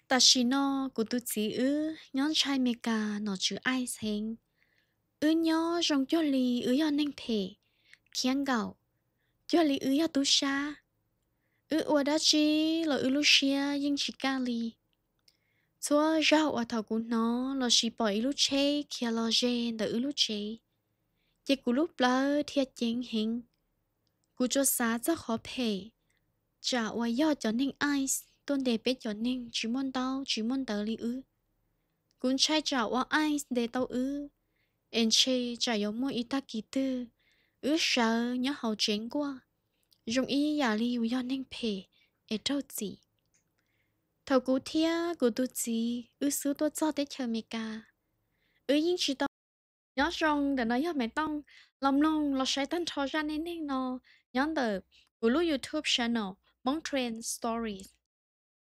Tam sim no kuv tus txiv wb nyob ntshai Meskas nom tswv ice heev. Wb nyob zoo cuag li wb yog neeg phem, khiav nkaum, cuag li wb yog tub sab. Wb ua dab tsi los wb lub siab yeej tsis kaj li. Txhua zaug uas thaum kuv hnov lossis pom ib lub tsheb khiav los ze ntawm wb lub tsev, ces kuv lub plawv dhia ceev heev. Kuv tsuas xav txog qhov phem, tsam uas yog cov neeg ice tuaj ntes peb cov neeg tsis muaj ntaub tsis muaj ntawv li wb. Kuv ntshai tsam uas ice ntes tau wb, es ntshe tsam yuav muaj ib tag kis twg wb sawv nyob hauv tsev nkuaj zoo ib yam li yus yog neeg phem es raug txim. Thaum kuv thiab kuv tus txiv wb xub tuaj txog teb chaws Amelikas, wb yeej tsis tau nyob zoo. Ntawm no yog Maiv Tooj, los mloog los saib tag nrho zaj neej neeg no nyob ntawm kuv lub YouTube channel Hmong Trend Stories.